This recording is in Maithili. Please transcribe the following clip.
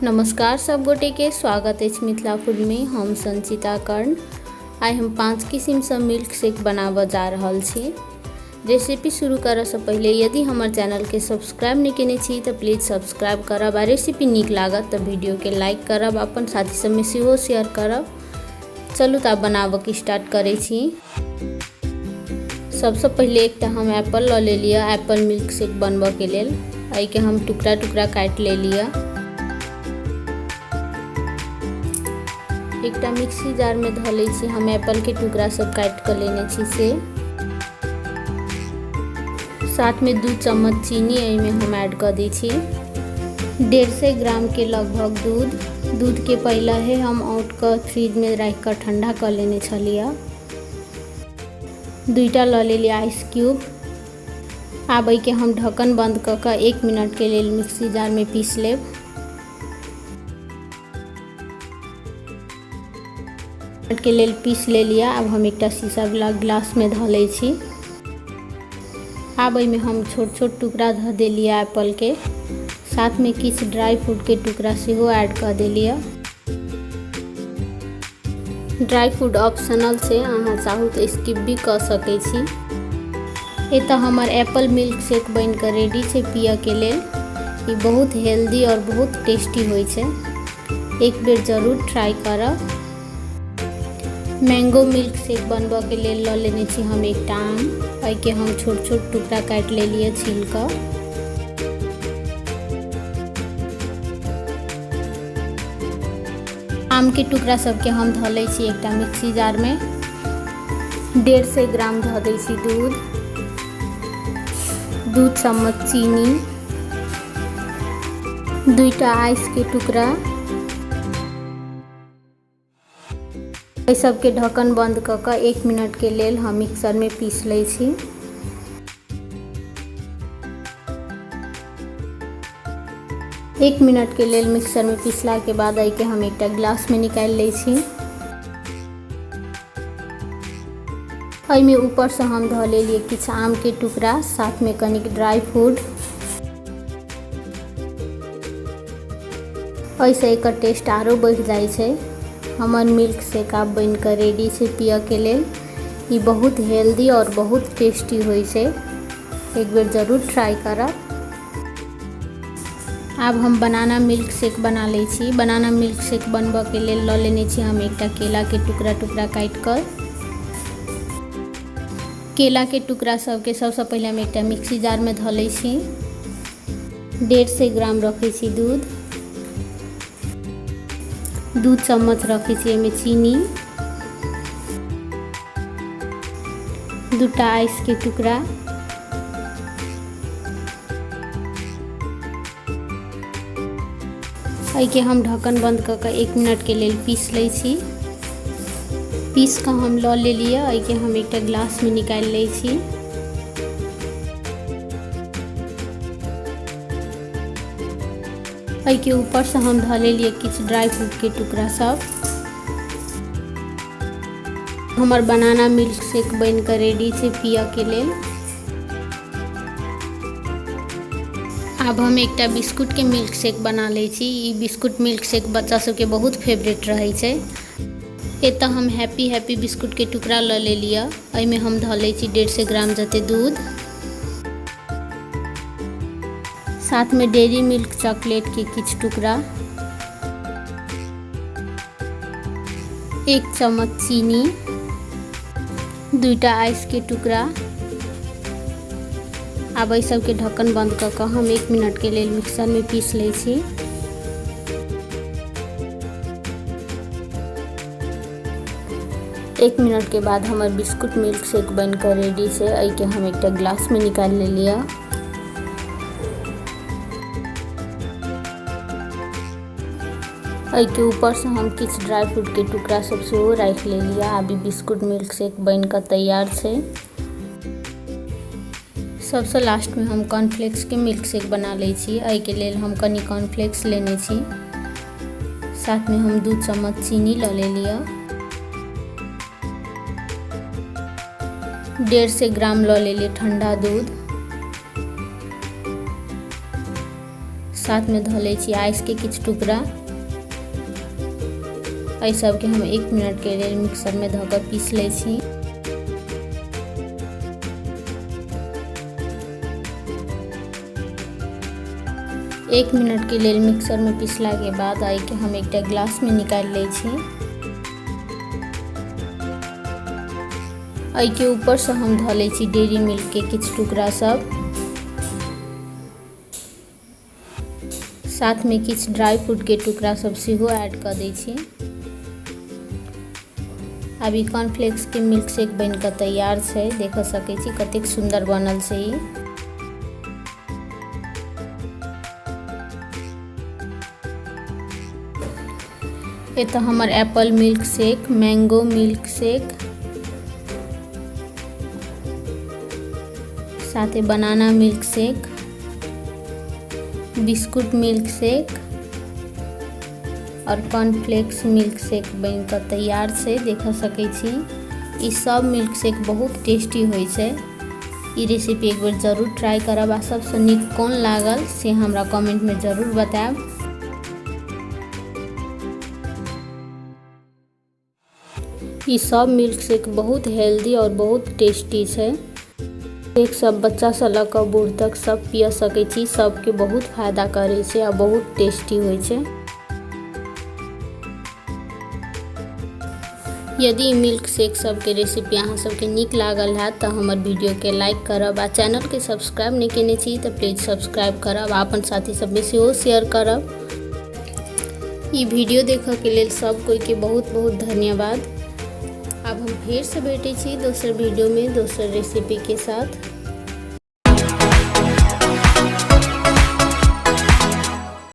नमस्कार सब गोटे के स्वागत अछि मिथिला फूड में। हम संचिता कर्ण। आइ हम 5 किसिमसँ मिल्क शेक बनाबऽ जा रहल छी। रेसिपी शुरू करऽसँ पहिले यदि हमर चैनलके सब्सक्राइब नहि केने छी तऽ प्लीज सब्सक्राइब करब आ रेसिपी नीक लागत तऽ वीडियोके लाइक करब, अपन साथी सबमे सेहो शेयर करब। चलू तऽ आब बनाबऽके स्टार्ट करै छी। सबसँ पहिले एकटा हम एप्पल लऽ लेलियै एप्पल मिल्क शेक बनबऽके लेल। एहिके हम टुकड़ा टुकड़ा काटि लेलियै। एकटा मिक्सी जारमे धऽ लै छी हम एप्पलके टुकड़ा सब काटि कऽ लेने छी से। साथमे 2 चम्मच चीनी एहिमे हम ऐड कऽ दै छी। 150 ग्रामके लगभग दूध। दूधके पहिले ही हम औंट कऽ फ्रिजमे राखि कऽ ठंडा कऽ लेने छलियै। 2टा लऽ लेलियै आइस क्यूब। आब एहिके हम ढक्कन बंद कऽ कऽ 1 मिनटके लेल मिक्सी जारमे पीस लेब। के लेल पीस लेलियै। आब हम एकटा शीशावला ग्लासमे धऽ लै छी। आब एहिमे हम छोट छोट टुकड़ा धऽ देलियै एप्पलके। साथमे किछु ड्राई फ्रूटके टुकड़ा सेहो ऐड कऽ देलियै। ड्राई फ्रूट ऑप्शनल छै, अहाँ चाहू तऽ स्किप भी कऽ सकै छी। एतऽ हमर एप्पल मिल्क शेक बनि कऽ रेडी छै पियऽके लेल। ई बहुत हेल्दी और बहुत टेस्टी होइ छै, एक बेर जरूर ट्राई करब। मैंगो मिल्क शेक बनबऽके लेल लऽ लेने छी हम एकटा आम। एहिके हम छोट छोट टुकड़ा काटि लेलियै छील कऽ। आम के टुकड़ा सबके हम धऽ लै छी एकटा मिक्सी जारमे। 150 ग्राम धऽ दै छी दूध, 2 चम्मच चीनी, 2टा आइस के टुकड़ा। एहि सबके ढक्कन बंद कऽ कऽ 1 मिनट के लेल हम मिक्सर में पीस लै छी। एक मिनट के लेल मिक्सर में पीसला के बाद एहिके हम एकटा ग्लास में निकालि लै छी। एहिमे ऊपरसँ हम धऽ लेलियै किछु आम के टुकड़ा, साथमे कनिक ड्राई फ्रूट। एहिसँ एकर टेस्ट आरो बढ़ि जाइ छै। हमर मिल्क शेक आब बनि कऽ रेडी छै पियऽके लेल। ई बहुत हेल्दी और बहुत टेस्टी होइ छै, एक बेर जरूर ट्राई करब। आब हम बनाना मिल्क शेक बना लै छी। बनाना मिल्क शेक बनबऽके लेल लऽ लेने छी हम एकटा केलाके टुकड़ा टुकड़ा काटि कऽ। केलाके टुकड़ा सबके सबसँ पहिले हम एकटा मिक्सी जारमे धऽ लै छी। 150 ग्राम रखै छी दूध, 2 चम्मच रखै छी एहिमे चीनी, 2टा आइसके टुकड़ा, एहिके हम ढक्कन बंद कऽ कऽ 1 मिनट के लेल पीस लै छी। पीस कऽ हम लऽ लेलियै। एहिके हम एकटा ग्लासमे निकालि लै छी। एहिके ऊपरसँ हम धऽ लेलियै किछु ड्राई फ्रूट के टुकड़ा सब। हमर बनाना मिल्क शेक बनि कऽ रेडी छै पियऽ के लेल। आब हम एकटा बिस्कुट के मिल्क शेक बना लै छी। ई बिस्कुट मिल्क शेक बच्चा सबके बहुत फेवरेट रहै छै। एतऽ हम हैप्पी हैप्पी बिस्कुट के टुकड़ा लऽ लेलियै। एहिमे हम धऽ लै छी 150 ग्राम जते दूध, साथमे डेयरी मिल्क चॉकलेट के किछु टुकड़ा, 1 चम्मच चीनी, 2टा आइस के टुकड़ा। आब एहि सबके ढक्कन बंद कऽ कऽ हम 1 मिनट के लेल मिक्सर में पीस लै छी। एक मिनट के बाद हमर बिस्कुट मिल्क शेक बनि कऽ रेडी छै। एहिके हम एकटा ग्लास में निकालि लेलियै। एहिके ऊपरसँ हम किछु ड्राई फ्रूट के टुकड़ा सब सेहो राखि लेलियै। आब ई बिस्कुट मिल्क शेक बनि कऽ तैयार छै। सबसँ लास्टमे हम कॉर्नफ्लेक्स के मिल्क शेक बना लै छी। एहिके लेल हम कनि कॉर्नफ्लेक्स लेने छी, साथमे हम 2 चम्मच चीनी लऽ लेलियै, 150 ग्राम लऽ लेलियै ठंडा दूध, साथमे धऽ लै छी आइसके किछु टुकड़ा। एहि सबके हम 1 मिनटके लेल मिक्सरमे धऽ कऽ पीस लै छी। 1 मिनटके लेल मिक्सरमे पिसलाके बाद एहिके हम एकटा ग्लासमे निकालि लै छी। एहिके ऊपरसँ हम धऽ लै छी डेयरी मिल्कके किछु टुकड़ा सब, साथमे किछु ड्राई फ्रूटके टुकड़ा सब सेहो ऐड कऽ दै छी। आब ई कॉर्नफ्लेक्सके मिल्क शेक बनि कऽ तैयार छै। देख सकै छी कतेक सुन्दर बनल छै ई। एतऽ हमर apple milk shake, mango milk shake, साथे banana milk shake, biscuit milk shake और कॉर्नफ्लेक्स मिल्क शेक बनि कऽ तैयार छै। देख सकै छी ई सब मिल्क शेक बहुत टेस्टी होइ छै। ई रेसिपी एक बेर जरूर ट्राई करब आ सबसँ नीक कोन लागल से हमरा कमेंटमे जरूर बतायब। ई सब मिल्क शेक बहुत हेल्दी और बहुत टेस्टी छै। एक सब बच्चा से लऽ कऽ बूढ़ तक सब पिय सकै छी। सबके बहुत फायदा करै छै आ बहुत टेस्टी होइ छै। यदि मिल्क शेक सबके रेसिपी अहाँ सबके नीक लागल हैत तऽ हमर वीडियोके लाइक करब आ चैनलके सब्सक्राइब नहि केने छी तऽ प्लीज सब्सक्राइब करब आ अपन साथी सबमे सेहो शेयर करब। ई वीडियो देखऽके लेल सब कोइके बहुत बहुत धन्यवाद। आब हम फेरसँ भेटै छी दोसर वीडियोमे दोसर रेसिपीके साथ।